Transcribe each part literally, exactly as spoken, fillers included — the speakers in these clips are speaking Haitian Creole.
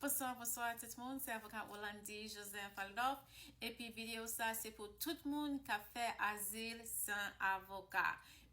Bonswa, bonswa tout moun, se avoka Rolandi Joseph Aldorf. Epi videyo sa se pou tout moun k ap fè azil san avoka.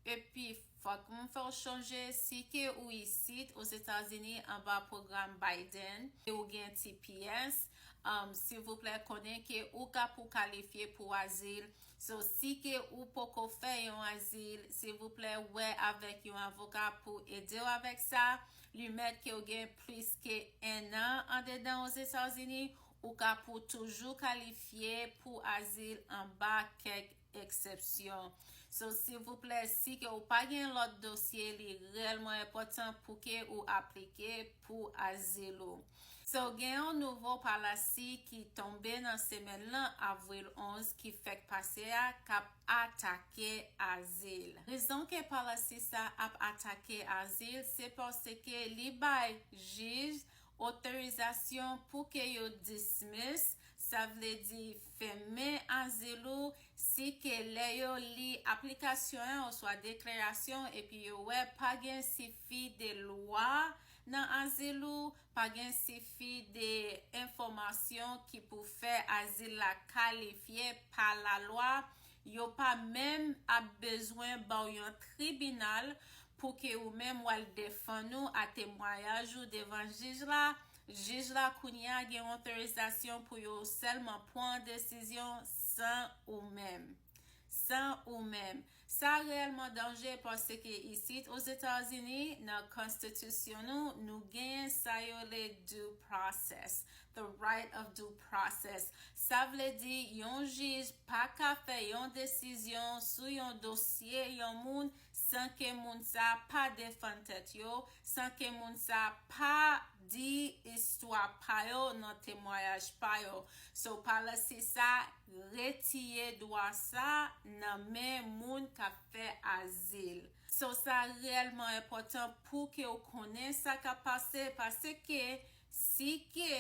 Epi fòk m fè w chonje, si ke ou isit Ozetazini anba pwogram Biden e ou gen T P S, um, silvouplè konnen ke ou ka pou kalifye pou azil. So, si ke ou poko fè yon azil, silvouplè wè avèk yon avoka pou ede w avèk sa. Li mèt ke w gen plis ke en an andedan Ozetazini, ou ka pou toujou kalifye pou azil anba kèk eksepsyon. So, silvouplè, si ke ou pa gen lòt dosye, li reyèlman enpòtan pou ke ou aplike pou azil ou. So, gen yon nouvo palasi ki tonbe nan semèn lan, avril onz, ki fèk pase a, k ap atake azil. Rezon ke palasi sa ap atake azil, se paske li bay jij otorizasyon pou ke yo dismiss, sa vle di fèmen azil ou, si ke lè yo li aplikasyon an oswa deklarasyon epi yo wè pa gen sifi de lwa nan azil ou, pa gen sifi de enfòmasyon ki pou fè azil la kalifye pa lalwa, yo pa menm ap bezwen ba w yon tribinal pou ke ou menm w al defann ou a temwayaj ou devan jij la. Jij la kounye a gen otorizasyon pou yo sèlman pran desizyon san ou menm. San ou menm. Sa reyèlman danje paske isit Ozetazini, nan konstitisyon nou, nou genyen sa yo rele due process, the right of due process. Sa vle di yon jij pa ka fè yon desizyon sou yon dosye yon moun san ke moun sa pa defann tèt yo, san ke moun sa pa di istwa pa yo nan temwayaj pa yo. So, palasi sa retire dwa sa nan men moun k ap fè azil. So, sa reyèlman enpòtan pou ke w konnen sa k ap pase, paske si ke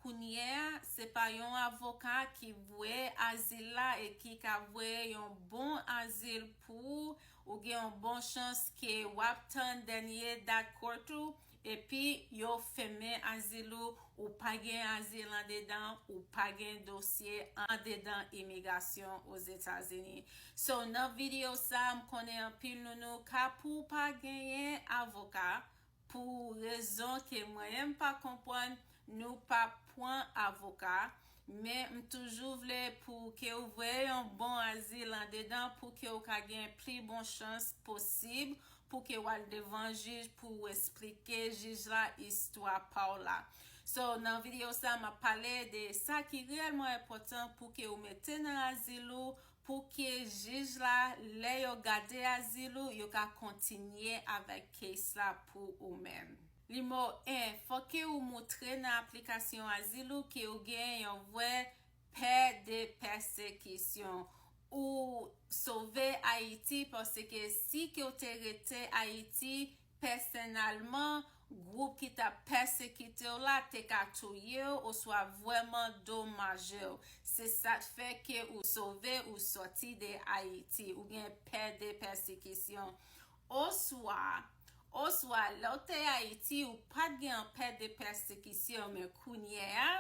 kounye a, se pa yon avoka ki voye azil la e ki ka voye yon bon azil pou ou, ou gen yon bon chans ke w ap tann dènye dat court ou, epi yo fèmen azil ou, ou pa gen azil andedan, ou pa gen dosye andedan imigrasyon Ozetazini. So, nan videyo sa, m konnen anpil nou nou ka pou pa genyen avoka, pou rezon ke mwen menm pa konprann, nou pa pran avoka, men m toujou vle pou ke w voye yon bon azil andedan pou ke w ka gen pli bon chans posib pou ke w al devan jij pou w esplike jij la istwa pa w la. So, nan videyo sa, m ap pale de sa ki reyèlman enpòtan pou ke w mete nan azil ou, pou ke jij la, lè yo gade azil ou, yo ka kontinye avèk case la pou ou menm. Nimewo en, fòk ke ou moutre nan aplikasyon azil ou ke ou gen yon vrè pè de pèsekisyon. Ou sove Ayiti paske si ke w te rete Ayiti, pèsonèlman, gwoup ki t ap pèsekite w la te ka touye w oswa vrèman domaje w. Se sa k fè ke ou sove, ou sòti de Ayiti, ou gen pè de pèsekisyon. Oswa, oswa, lè w te Ayiti, ou pa t gen pè de pèsekisyon, men kounye a,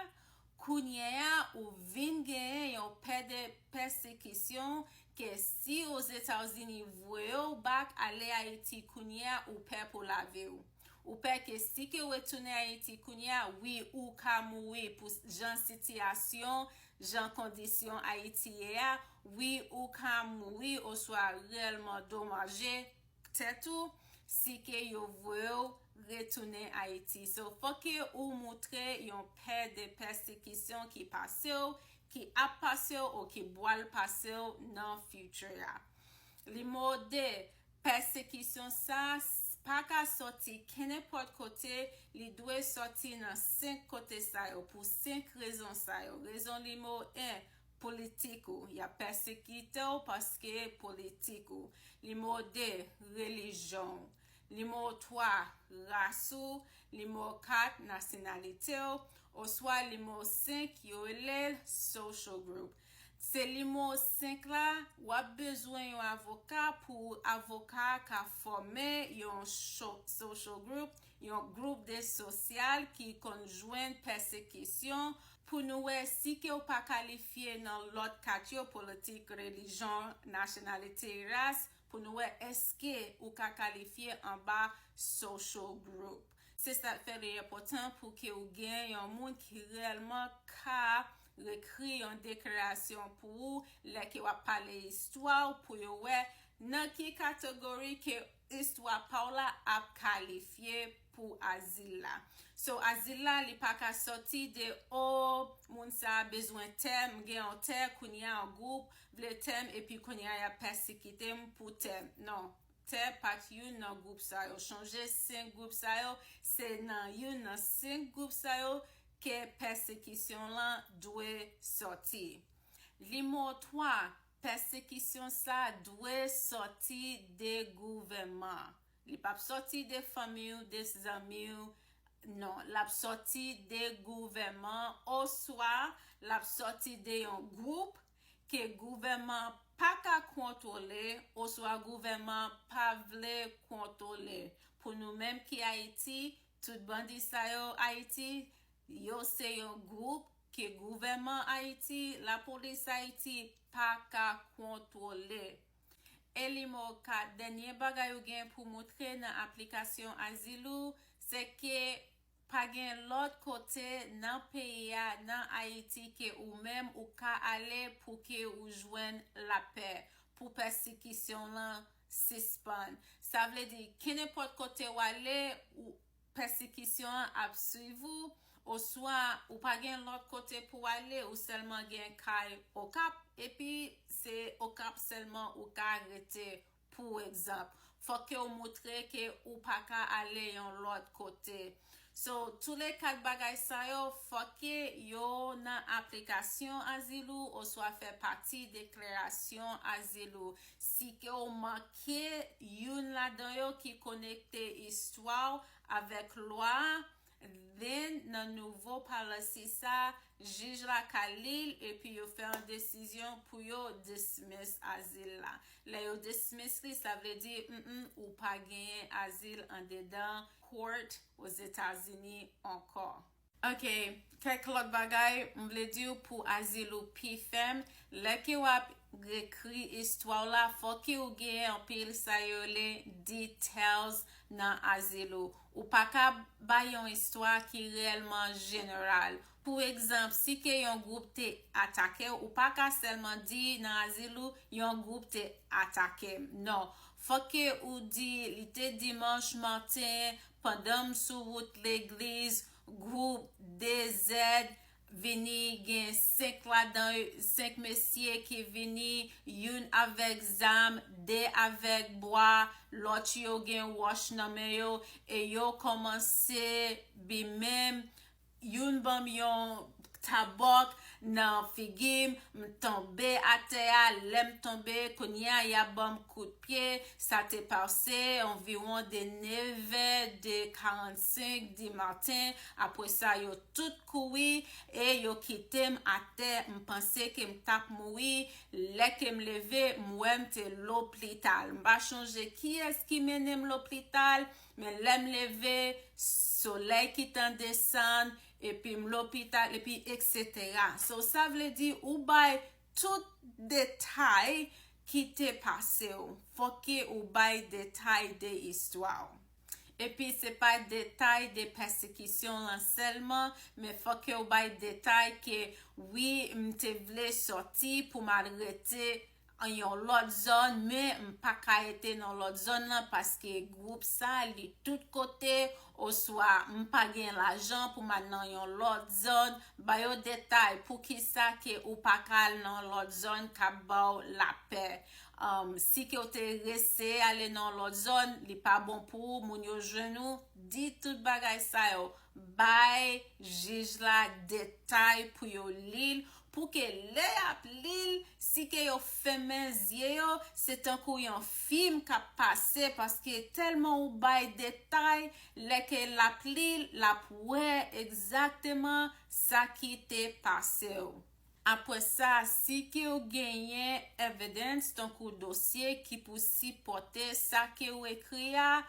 kounye a, ou vin genyen yon pè de pèsekisyon ke si Ozetazini voye w back ale Ayiti kounye a, ou pè pou lavi w. Ou pè ke si ke w retounen Ayiti kounye a, wi, ou ka mouri pou jan sitiyasyon, jan kondisyon Ayiti ye a, wi, ou ka mouri oswa reyèlman domaje tèt ou si ke yo voye w retounen Ayiti. So, fòk ke ou moutre yon pè de pèsekisyon ki pase w, ki ap pase w ou ki pral pase w nan future a. Nimewo de, pèsekisyon sa s-, pa ka sòti kenenpòt kote, li dwe sòti nan senk kote sa yo, pou senk rezon sa yo. Rezon nimewo en, politik ou. Y ap pèsekite w paske politik ou. Nimewo de, relijyon w. Nimewo twa, ras ou. Nimewo kat, nasyonalite w. Oswa nimewo senk, yo rele l social group. Se nimewo senk la, w ap bezwen yon avoka pou avoka a ka fòme yon cho-, social group, yon gwoup de sosyal ki konn jwenn pèsekisyon, pou nou wè si ke w pa kalifye nan lòt kat yo, politik, relijyon, nasyonalite, ras, pou nou wè èske ou ka kalifye anba social group. Se sa k fè li enpòtan pou ke w gen yon moun ki reyèlman ka rekri yon deklarasyon pou ou lè ke w ap pale istwa w, pou yo wè nan ki kategori ke istwa pa w la ap kalifye pou azil la. So, azil la, li pa ka sòti de, o, moun sa a bezwen tè, m gen yon tè, kounye a yon gwoup vle tè m, epi kounye a y ap pèsekite m pou tè m. Non, tè pa t youn nan gwoup sa yo. Chonje senk gwoup sa yo, se nan youn nan senk gwoup sa yo ke pèsekisyon lan dwe sòti. Nimewo twa, pèsekisyon sa dwe sòti de gouvènman. Li p ap sòti de fanmi w, de zanmi w, non, l ap sòti de gouvènman, oswa l ap sòti de yon gwoup ke gouvènman pa ka kontwole, oswa gouvènman pa vle kontwole. Pou nou menm ki Ayiti, tout bandi sa yo Ayiti, yo se yon gwoup ke gouvènman Ayiti, lapolis Ayiti pa ka kontwole. E nimewo kat, dènye bagay ou gen pou moutre nan aplikasyon azil ou, se ke pa gen lòt kote nan peyi a, nan Ayiti, ke ou menm ou ka ale pou ke ou jwenn lapè, pou pèsekisyon lan sispann. Sa vle di, kenenpòt kote w ale, ou, pèsekisyon an ap swiv ou, oswa ou pa gen lòt kote pou w ale, ou sèlman gen kay Okap, epi se Okap sèlman ou ka rete, pou egzanp. Fòk ke w moutre ke ou pa ka ale yon lòt kote. So, tou le kat bagay sa yo, fòk ke yo nan aplikasyon azil ou, oswa fè pati deklarasyon azil ou. Si ke w manke youn ladan yo ki konekte istwa w avèk lwa a, then nan nouvo policy sa, jij la ka li l epi yo fè yon desizyon pou yo dismiss azil la. Lè yo dismiss li, sa vle di, mm, mm, ou pa genyen azil andedan court Ozetazini ankò. Ok, kèk lòt bagay m vle di w pou azil ou pi fèm. Lè ke w ap rekri istwa w la, fòk ke w gen anpil sa yo rele details nan azil ou. Ou pa ka bay yon istwa ki reyèlman jeneral. Pou egzanp, si ke yon gwoup te atake w, ou pa ka sèlman di nan azil ou, yon gwoup te atake m. Non, fòk ke ou di, li te dimanch maten, pandan m sou wout legliz, gwoup D Z vini, gen senk ladan, senk mesye ki vini, youn avèk zam, de avèk bwa, lòt yo gen wòch nan men yo, e yo kòmanse bimen m, youn ban m yon tabòk nan figi m, m tonbe atè a, lè m tonbe, kounye a y ap ban m kout pye, sa te pase anviwon de nevè de karannsenk di maten, apre sa yo tout kouri e yo kite m atè, m panse ke m t ap mouri, lè ke m leve, m wè m te lopital, m pa chonje kiyès ki mennen m lopital, men lè m leve, solèy ki t an desann, epi m lopital, epi etsetera. So, sa vle di ou bay tout detay ki te pase w. Fòk ke ou bay detay de istwa w. Epi se pa detay de pèsekisyon lan sèlman, men fòk ke ou bay detay ke, wi, m te vle sòti pou m al rete an yon lòt zòn, men m pa ka rete nan lòt zòn lan paske gwoup sa li tout kote, oswa m pa gen lajan pou m al nan yon lòt zòn. Ba yo detay poukisa ke ou pa ka al nan lòt zòn k ap ba w lapè. Um, si ke w te rese ale nan lòt zòn, li pa bon pou ou, moun yo jwenn ou, di tout bagay sa yo. Bay jij la detay pou yo li l, pou ke lè y ap li l, si ke yo fèmen zye yo, se tankou yon fim k ap pase, paske tèlman ou bay detay, lè ke l ap li l, l ap wè egzakteman sa ki te pase w. Apre sa, si ke w genyen evidence, tankou dosye ki pou sipòte sa ke w ekri a,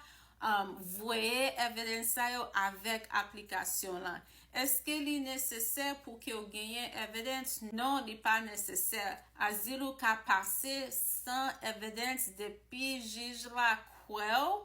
um, voye evidence sa yo avèk aplikasyon lan. Èske li nesesè pou ke w genyen evidence? Non, li pa nesesè. Azil ou ka pase san evidence depi jij la kwè w,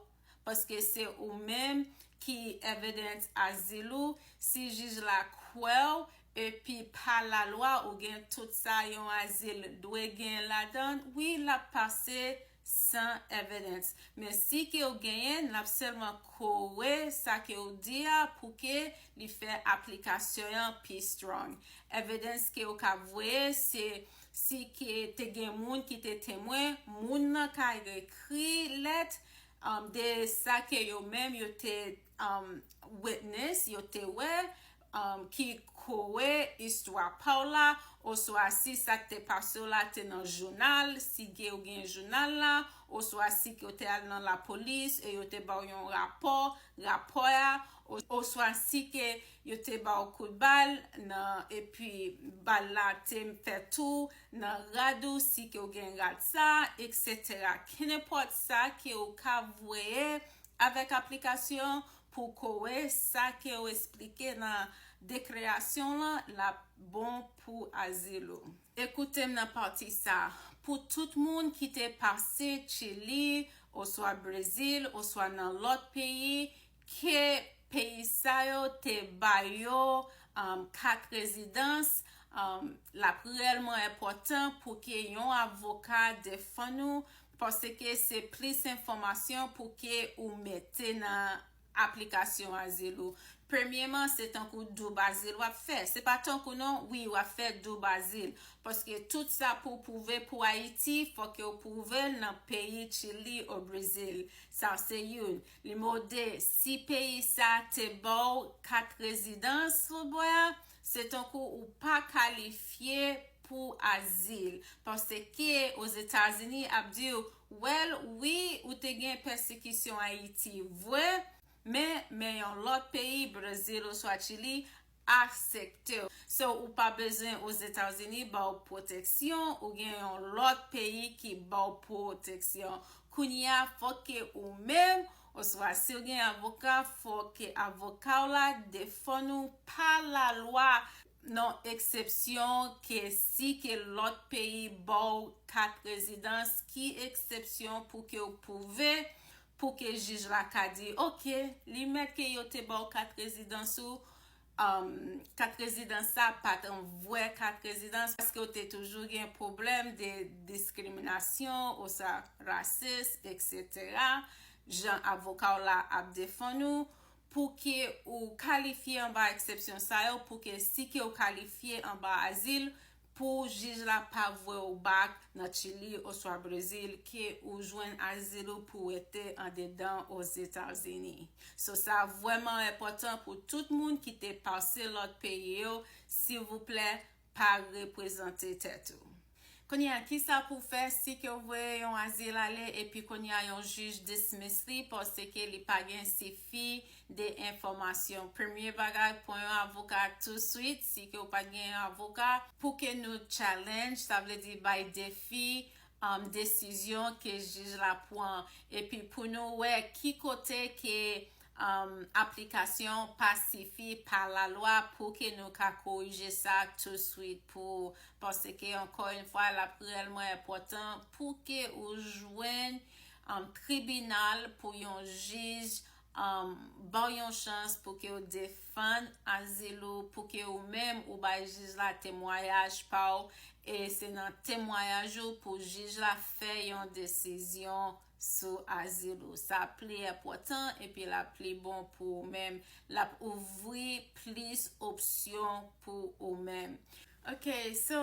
paske se ou menm ki evidence azil ou. Si jij la kwè w, epi pa lalwa ou gen tout sa yon azil dwe gen ladan, wi, l ap pase san evidence. Men si ke w genyen, l ap sèlman kore sa ke w di a pou ke li fè aplikasyon an pi strong. Evidence ke w ka voye, se si ke te gen moun ki te temwen, moun nan ka ekri lèt, um, de sa ke yo menm yo te, um, witness, yo te wè, um, ki kore istwa pa w la, oswa si sa k te pase w la te nan jounal, si ke w gen jounal la, oswa si ke w te al nan lapolis e yo te ba w yon rapò, rapò a, o-, oswa si ke yo te ba w kout bal nan, epi bal la te fè tou nan rad ou, si ke w gen rad sa, et cetera. Kenenpòt sa ke w ka voye avèk aplikasyon pou kore sa ke w esplike nan deklarasyon lan, l ap bon pou azil ou. Ekoute m nan pati sa. Pou tout moun ki te pase Chili, oswa Brezil, oswa nan lòt peyi, ke peyi sa yo te ba yo, um, kat rezidans, um, l ap reyèlman enpòtan pou ke yon avoka defann ou, paske se plis enfòmasyon pou ke ou mete nan aplikasyon azil ou. Premyeman, se tankou doub azil w ap fè. Se pa tankou non, wi, w ap fè doub azil. Paske tout sa pou w pwouve pou Ayiti, fòk ke w pwouve l nan peyi Chili o Brezil. Sa se youn. Nimewo de, si peyi sa te ba w kat rezidans, Lobwa, se tankou ou pa kalifye pou azil. Paske Ozetazini ap di w, well, wi, ou te gen pèsekisyon Ayiti vre, men, men yon lòt peyi, Brezil oswa Chili, aksepte w. So, ou pa bezwen Ozetazini ba w pwoteksyon, ou gen yon lòt peyi ki ba w pwoteksyon. Kounye a, fòk ke ou menm, oswa si w gen avoka, fòk ke avoka w la defann ou pa lalwa, nan eksepsyon ke si ke lòt peyi ba w kat rezidans, ki eksepsyon pou ke w pwouve, pou ke jij la ka di, oke, li mèt ke yo te ba w kat rezidans ou, um, kat rezidans sa pa t an vrè kat rezidans, paske w te toujou gen pwoblèm de diskriminasyon, oswa rasis, et cetera. Jan avoka w la ap defann ou, pou ke ou kalifye anba eksepsyon sa yo, pou ke si ke ou kalifye anba azil, pou jij la pa voye w back nan Chili oswa Brezil, ke ou jwenn azil ou pou w rete andedan Ozetazini. So, sa vrèman enpòtan pou tout moun ki te pase lòt peyi yo, silvouplè, pa reprezante tèt ou. Kounye a, kisa pou w fè si ke w voye yon azil ale epi kounye a yon jij dismiss li paske li pa gen sifi de enfòmasyon? Premye bagay, pran yon avoka touswit, si ke w pa t gen yon avoka, pou ke nou challenge, sa vle di bay defi, um, desizyon ke jij la pran. Epi pou nou wè ki kote ke, um, aplikasyon pa sifi pa lalwa pou ke nou ka korije sa touswit pou, paske ankò yon fwa, l ap reyèlman enpòtan pou ke ou jwenn, um, tribinal pou yon jij, um, ba w yon chans pou ke w defann azil ou, pou ke ou menm ou bay jij la temwayaj pa w, e se nan temwayaj ou pou jij la fè yon desizyon sou azil ou. Sa pli enpòtan epi l ap pli bon pou ou menm. L ap ouvri plis opsyon pou ou menm. Ok, so,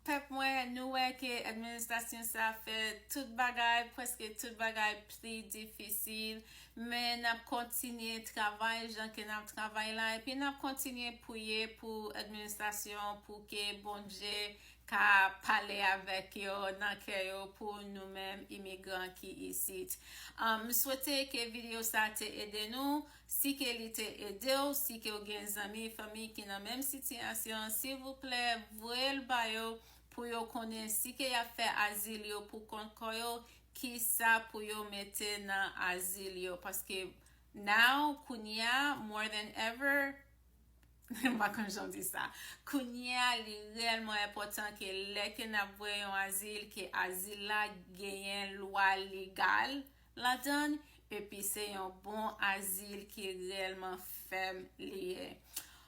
pèp mwen, nou wè ke administrasyon sa fè tout bagay, prèske tout bagay pli difisil, men n ap kontinye travay jan ke n ap travay la, epi n ap kontinye priye pou administrasyon, pou ke Bondye ka pale avèk yo nan kè yo pou nou menm imigran ki isit. Um, m swete ke videyo sa te ede nou. Si ke li te ede w, si ke w gen zanmi, fanmi ki nan menm sitiyasyon, silvouplè, voye l ba yo pou yo konnen si ke y ap fè azil yo pou kont kò yo, kisa pou yo mete nan azil yo, paske now, kounye a, more than ever, m pa konn jan di sa. Kounye a, li reyèlman enpòtan ke lè ke n ap voye yon azil, ke azil la genyen lwa legal ladan l, epi se yon bon azil ki reyèlman fèm li ye.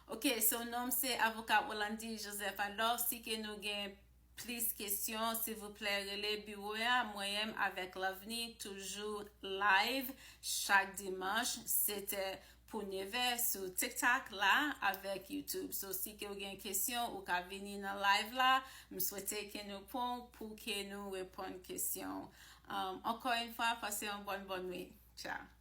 Ok, so non m se avoka Rolandi Joseph. Alò, si ke nou gen plis kesyon, silvouplè, rele biwo a. Mwen menm avèk Lovni toujou live chak dimanch, sete pou neve sou TikTok la avèk YouTube. So, si ke w gen kesyon, ou ka vini nan live la. M swete ke nou pran pou ke nou reponn kesyon. Um, ankò yon fwa, pase yon bòn, bòn nwit. Ciao.